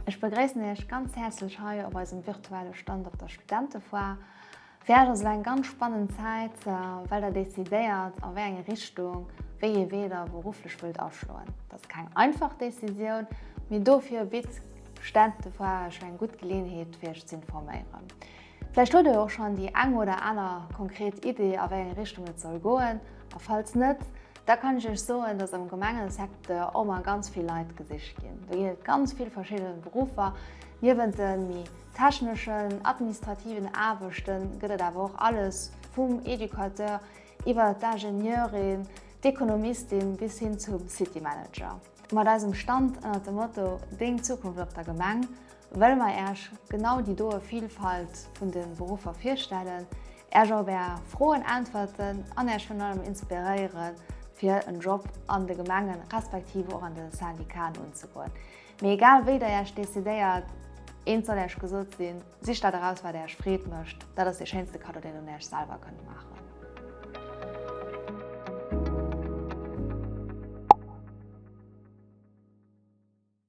Ech begréissen Iech ganz häerzlech hei op eisem virtuelle Stand op der Studentefoire. Fir Iech ass elo eng ganz spannend Zäit, well der decidéiert a wéi eng Richtung, wéi ee Wee der berufflech wëllt aschloen. Dat ass keng einfach Decisioun, mee dofir bitt d'Studentefoire Iech eng gutt Geleeënheet fir Iech z'informéieren. Vläicht hutt der jo och schonn déi eng oder aner konkret Idee a wéi eng Richtung et soll goen. A falls net, da kann ech Iech soen, dass am Gemengesecteur och mar ganz vill Leit gesicht ginn. Do ginn et ganz vill verschidde Beruffer. Niewent de méi techneschen, administrativen Aarbechte gëtt et awer och alles vum Educateur iwwer d'Ingenieurin, d'Ekonomistin bis hin zum City Manager. Mat eisem Stand ënnert dem Motto Deng Zukunft op der Gemeng wëlle mer Äech genau déi doe Vilfalt vun de Beruffer virstellen, Äech op Är Froen äntwerten an Äech virun allem inspiréieren, fir en Job an de Gemengen respektiv och an de Syndicaten unzegoen. Mee egal wéi der Äech decidéiert, eent soll Äech gesot sinn, Sicht dat eraus wat Äech Freed mécht, dat ass dee schéinste Kaddo deen der un Äech selwer kënnt maachen.